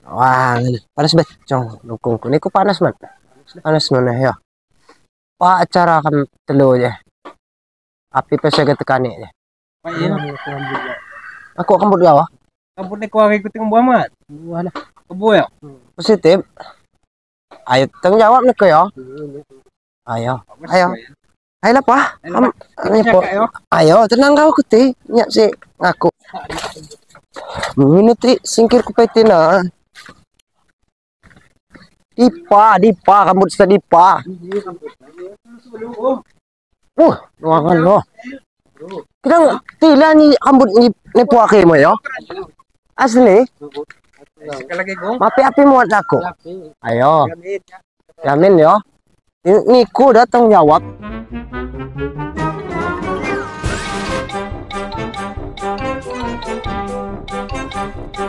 Wah, panas bet, cong dukungku. Niku panas man. Panas man ya. Pak acara kam telu je. Api pesega tekani je. Aku kambut gawa. Kambut ni kuari ku tengok buah mat. Buah lah. Kebu ya. Positif. Ayo tanggung jawab niku ya. Ayo. Ayo. Ayo lah pak. Ayo tenang kau kuti. Nyak si ngaku. Ini ti singkir kupetina. Dipa, dipa, kambut sa dipa. Nuangan lo. Kita tila ni kambut ni ni puake mo yo. Asli. Mapi api muat aku. Ayo. Jamin yo. Niku datang jawab.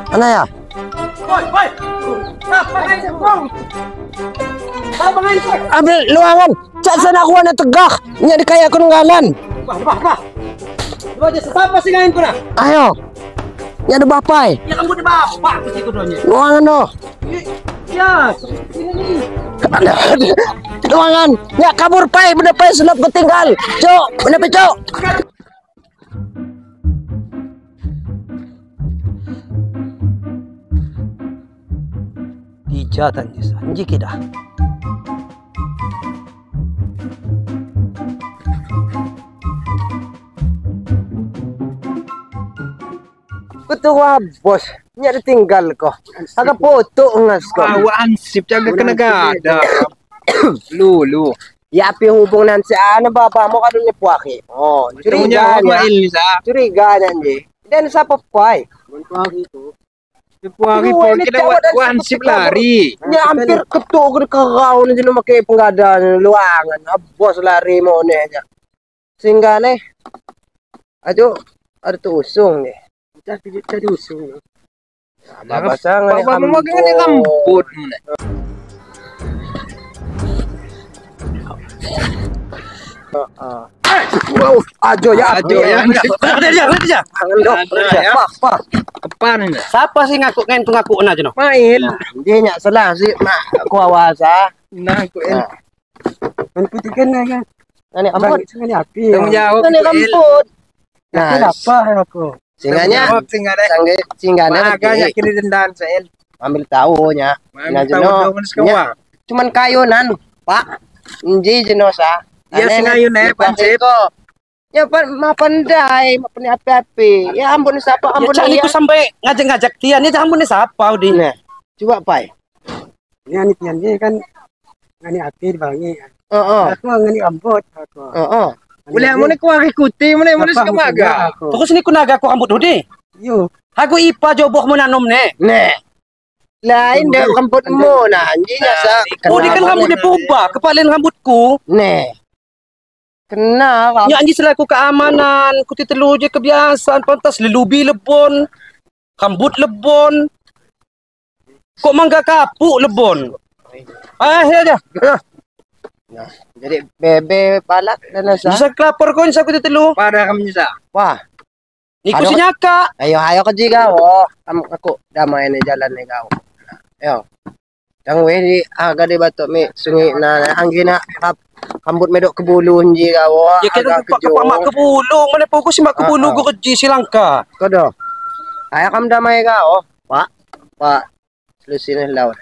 Mana ya? Woi, woi. Ambil luangan. Cak sana aku ana tegak. Nya dikaya aku nunggalan. Bah, bah, bah. Dua je sesapa sih ngain kuna. Ayo. Nya ada bapai. Ya kamu ada bapak ke situ donya. Luangan do. Ya, sini nih. Luangan. Nya kabur pai, benda pai sulap ketinggal. Cok, benda pai cok. Dijatan jisa, jikida. Kutu bos, nya ditinggal ko. Aga foto ngas ko. Awak ansip jaga kena gada. Lulu. Ya api hubung nanti ana bapa mo kadun ni puaki. Oh, curiga nya. Curiga nyanyi. Dan siapa pai? Puaki ko. Puaki po kita wansip lari. Nya hampir ketuk ke kau ni jenuh make penggadan luangan. Bos lari mo ni aja. Sehingga nih ajo ada tu usung nih. Cari usung. Bapak ni rambut. Wow, ajo ya, ajo ya. Kerja. Apa? Kepan ini. Siapa sih ngaku ngain pengaku aja no? Main. Dia nyak salah sih, mak aku awasa. Nah, aku el. Kan putih kan kan. Ani rambut. Ani api. Tanggung jawab. Ani rambut. Nah, apa aku? Singganya, singganya agaknya kiri dendan saya. Ambil tahu nya. Nah, jeno. Cuman kayunan, Pak. Nji jeno sa. Ya singayun eh pancip. Ya pan ma pandai, ma pandai api-api. Ya ampun siapa ampun ya. Niku sampai ngajak-ngajak tian, ini ampun siapa Udi. Nah, coba pai. Ini ani tian ni kan ngani api dibangi. Heeh. Aku ngani rambut aku. Heeh. Boleh amun ni kuari kuti, mun ni kemaga. Terus ni kunaga aku rambut Udi. Yo. Aku ipa jobok mu nanom ne. Ne. Lain dah rambutmu nah, anjingnya sa. Udi kan rambutnya berubah, kepalin rambutku. Ne. Kena ya anjing selaku keamanan, kuti telu je kebiasaan pantas lelubi lebon, rambut lebon. Kok mangga kapuk lebon. Ah, ya dah. Nah, jadi bebe balak dan asa. Bisa kelapor kau sa kuti telu. Pada kami sa. Wah. Niku sinyaka. Ayo ayo ke jiga oh. Aku damai ni jalan ni kau. Ayo. Dang we di aga di batok mi sungai na anggina rambut medok ke bulu nji kau. Ya kita kepak mak ke bulu, mana fokus mak ke bulu go ke Sri Lanka. Kau do. Ayo kam damai kau. Pak, Pak selisih lawan.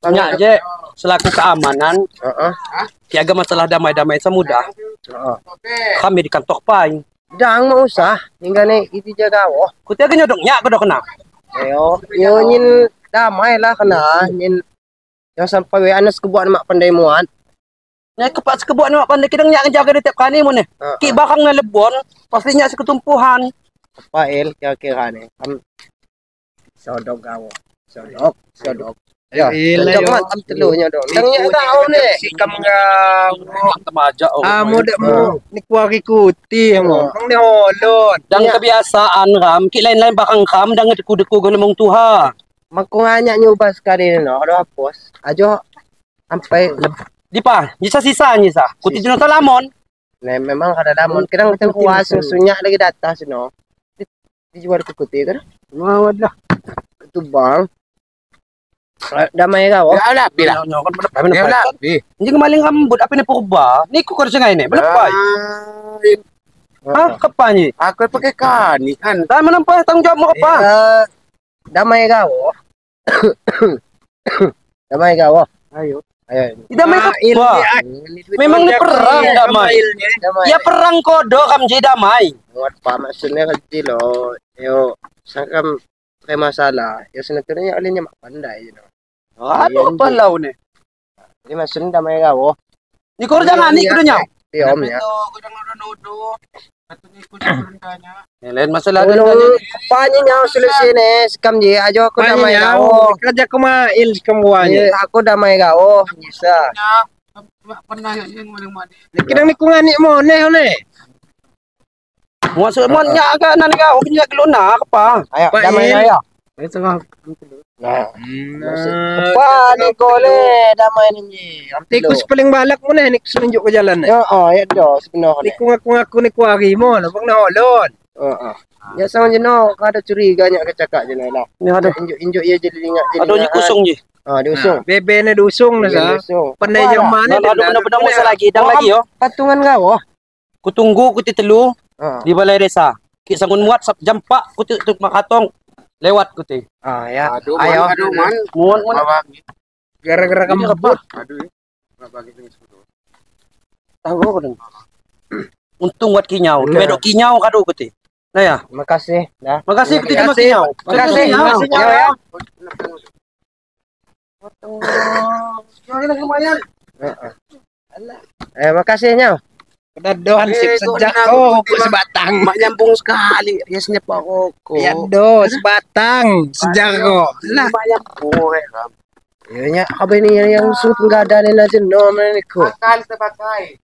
Nyak je selaku keamanan. Heeh. Tiaga masalah damai-damai semudah. Heeh. Kami di kantor pai. Dang mau usah hingga ni itu jaga kau. Ku tiaga nyodok nyak kau do kena. Ayo, nyin damai lah kena nyin yang sampai we anas kebuat mak pandai muat. Nya kepak sekebuat mak pandai kidang nyak jaga di tiap kali mu ni. Ki bakang na lebon pasti nyak seketumpuhan. Apa el kira-kira ni? Am sodok gawo. Sodok, sodok. Ya, sodok mat am telunya dong. Dang nyak tahu ni. Sikam gawo. Temaja oh. Amo dak mu ni kuari kuti mo. Kang ni holon. Dang kebiasaan ram ki lain-lain bakang kam dang deku-deku golemong tuha. Makunganya nyoba sekali ni no, kalau hapus, ajo sampai dipa, sisa-sisa nyisa. Kuti jenuh lamon. Nah, memang ada lamon. Kadang kita kuas sunyak lagi data sino. Dijual ke kuti kan? Mawad lah. Itu bang. Damai kau. Ya lah, bila. Kan Ya lah, bi. Anjing maling rambut apa ni purba? Niku kau sungai ni, melepai. Hah, kepanya? Aku pakai kani kan. Tak menampai tanggung jawab mu apa? Ya, damai kau. Damai kau. Ayo. Ayo. Damai apa? Memang ni perang damai. Damai. Ya perang kodo kam ji damai. Buat apa maksudnya kecil lo. Yo, sangkam pakai masalah. Ya sebenarnya olehnya mak pandai you know. Aduh apa lau ni? Jadi maksudnya damai kau. Ni kau jangan ni kudu nyau. Iya om ya. Lain masalah Tolong apanya nyau solusi ni sekam ji ajo aku damai kau. Kerja kemail kemuanya. Ya, aku damai kau. Bisa. Kidang ni kungani mo ne ne. Mau semua nyak ke nan kau kena keluna apa? Ayo damai ayo. Nah. Apa ni kole damai ni. Tikus paling balak mo ne ni nunjuk ke jalan ne. Ya oh ya do sebenarnya. Ni ngaku-ngaku ni kuari mo no bang naholon. Heeh. Ya sama je no, kada curiga nyak kecakak je lah. Ni ada. Injuk-injuk ia je lingat je. Aduh ni kusung je. Ah, diusung. Bebe ne diusung na sa. Diusung. Pandai yang mana Aduh benar-benar mau lagi, dang lagi yo. Patungan kau. Kutunggu kuti telu di balai desa. Ki sanggun muat sab jam 4 kuti tuk makatong lewat kuti. Ah ya. Aduh, Ayo. aduh man. Muat muat. Gara-gara kembut. Aduh. Tahu aku dong. Untung buat kinyau. Medok kinyau kado kuti. Nah ya. Makasih. Dah. Makasih kuti cuma kinyau. Makasih. Makasih. Ya ya. Lumayan. Eh makasih nyau. Kedadohan sip sejak oh kok sebatang. Mak nyambung sekali biasanya Pak Roko. Ya do sebatang sejak kok. Lah mak nyambung Ya nya apa ini yang suruh penggadaan ni aja no mana ni ko. Akal terpakai.